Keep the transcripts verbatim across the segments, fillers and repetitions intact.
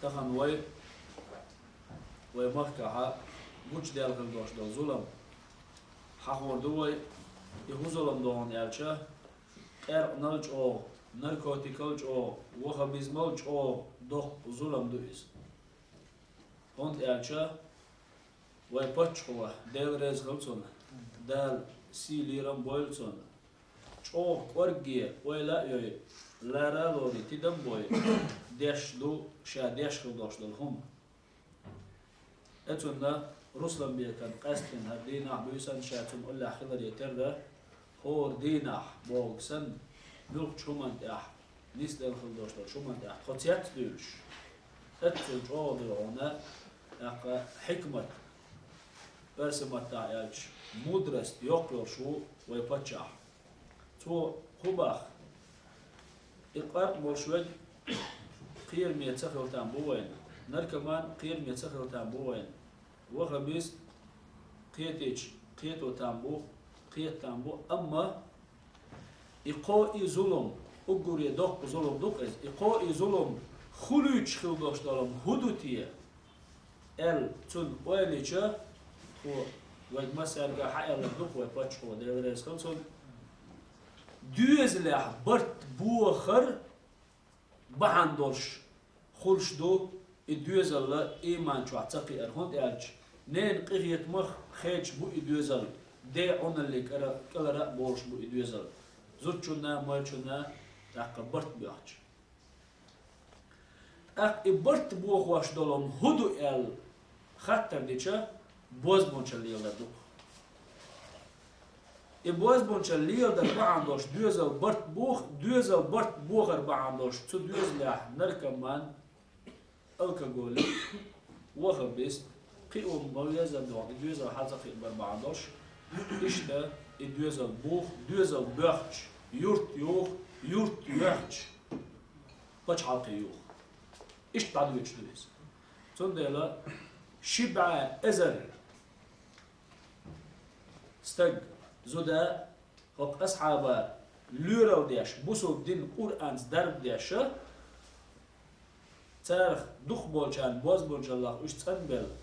Тахан вай, вай махкахьа гучадаьлла хила долуш долу зулам хьахор ду вай, и хӀун зулам ду хьуна аьлча, къаьркъанал чӀогӀа, наркотикал чӀогӀа, ваххабизмал чӀогӀа доккха зулам ду иза. ХӀунда аьлча вай паччахьо, Дела реза хила цунна, Дала сий лерам бойла цунна, чӀогӀа кӀоргге ойла а йой, лара а лорий, тидам а бой, деш ду, ша деш хила долуш долу хӀума. Эцунна Русланбекан къаьсттина хӀара дийнахь буьйсанна ша цунна уллехь хиларе терра, хӀора дийнахь бохург санна, муьлххачу хӀуманна тӀехь, нисделла хила долуш долчу хӀуманна тӀехь тхо цец а дуьйлуш, эццул чӀогӀа ду хьуна, тӀаккха хьикмат, оьрсийн маттахь аьлча, мудрость йоккха йолуш ву вай паччахь. Цо хӀун боху? И къаьркъа болуш верг кхераме ца хила там бу вайна, наркоман кхераме ца хила там бу вайна, ваххабист кхетийча кхето там бу, кхета там бу, амма и кхо и зулам, уггаре доккха зулам ду-кх иза, и кхо и зулам хуьлуьйтуш хила долуш долу хӀун ду те? Аьлла, цунна ойла йича, тхо вайга массаьрга хьааьлла ду-кх вай паччахьо, Дела реза хила цунна, доьзалехь барт бохар бахьана долуш хуьлуш ду и доьзал ийман чохь ца кхиар, хӀунда аьлча ненан къинхетамах хедаш бу и доьзал, ден Ӏуналлин кӀара-, кӀелара а болуш бу и доьзал, зудчунна, майрачунна тӀаккха барт боьхча. ТӀаккха и барт бохош долу хӀун ду аьлла хаттар дича, бозбунчалла леладар ду-кх. И бозбунчалла леладар бахьана долуш доьзал барт боху, доьзал барт бохар бахьана долуш цу доьзалехь наркоман, алкоголик, ваххабист, кхин а ма везан доху, и доьзал хьал ца кхиъна бар бахьана долуш, иштта и доьзал буху, доьзал боьхча, юрт юху, юрт йоьхча, пачхьалкхе юху. Иштта дӀадоьдуш ду иза. Цундела ши бӀе эзар стаг, зуда, хӀокху асхьаба лоьрал деш, бусулба дин Къуръанца дарба деш, царах дукхахболчарна бозбунчаллах уьш цӀанбелла,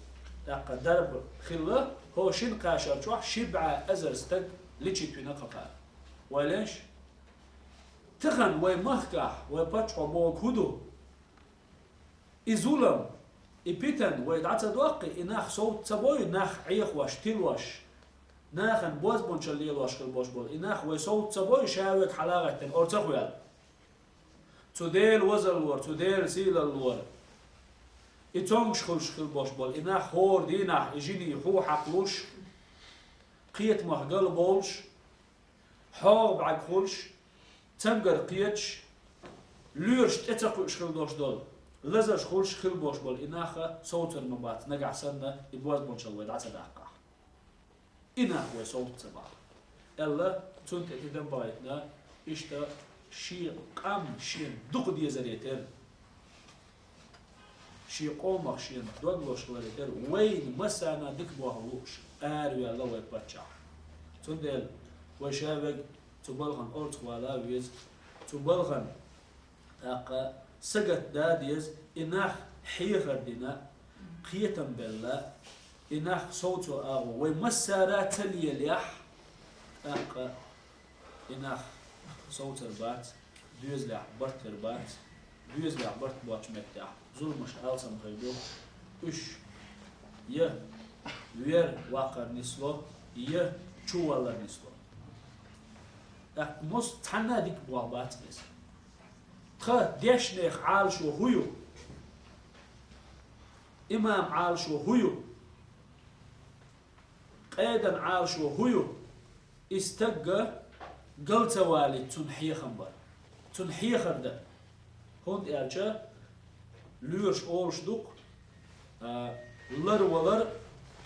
тӀаккха дарба хилла, хӀокху шина кхачар чохь ши бӀе эзар стаг лечить вина кхакхара. Вай леш? Тахана вай махкахь, вай паччахьо бохург хӀун ду? И зулам, и питан вай дӀа ца доккхий, и нах совца ца бой, нах Ӏехош, тилош, нахана бозбунчалла лелош хила болуш болу и нах вай совца ца бой, ша верг хьала а гӀеттина, ора ца хуьлу. Цу Делан вазаллора, цу Делан сийлаллора, и цомгуш хуьлуш хила болуш болу и нах хӀора дийнахь и жиний хьу хьакхалуш, кхетамах галбовлуш, хьогӀа бӀаьрг хуьлуш, цамгар кхеташ, лоьраш тӀе ца кхуьуш хила долуш долу, лазарш хуьлуш хила болуш болу и нах совцар ма бац, нагахь санна и бозбунчалла вай дӀа ца даккхахь. И нах вай совца ца бахь, аьлла, цунна тӀе тидам бахийтина, иштта шен къам шена дукха дезаре терра, шен къомах шена дог лозуш хиларе терра, вайна массарна дика бохам лууш араваьлла вай паччахь. Цундела вай ша верг цу балхана орцахвала а веза, цу балхана тӀаккха сагатда а деза, и нах хьехар дина, кхетам белла, и нах совцо агӀо вай массара а ца лелехь, тӀаккха и нах совцар бац, доьзалехь барт хир бац, доьзалехь барт боцчу меттехь зуламаш алсам хир ду, уьш я вер ваккхар нисло, я чуваллар нисло. ТӀаккха мос цхьанна а дика бохам бац иза. Тхан дешнех Ӏалашо хӀун ю? Имам Ӏалашо хӀун ю? Къедан Ӏалашо хӀун ю? И стагга гал ца валийта цунна хьехам бар, цунна хьехар дар. ХӀунда аьлча лоьраш олуш ду-кх, а, ларвалар,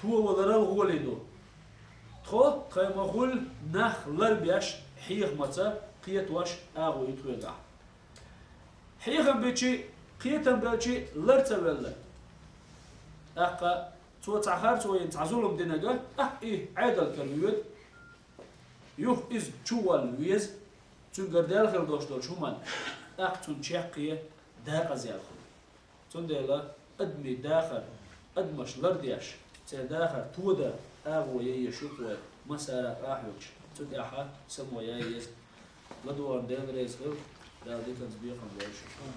товаларал гӀоле ду. Тхо, тхайн ма-хуьллу, нах ларбеш, хьехамца кхетош агӀо ю тхоьгахь. Хьехам бичи, кхетам белчи лар ца велла, тӀаккха цо цхьа харцо йина, цхьа зулам динарг, тӀаккха и Ӏедал кара воьду, юха иза чуволла веза, цуьнгара даьлла хила долуш долчу хӀуманна, тӀаккха цунна чаккхе декъаза яьлла хуьлу. Цундела адамий дахар, адамаш лардеш, церан дахар тодан агӀо е еш ю-кх вай, массара а къахьоьгуш, цу тӀехьа само яй еза. ЛадугӀарна Дела реза хила, Дала диканца бекхам бойла шун.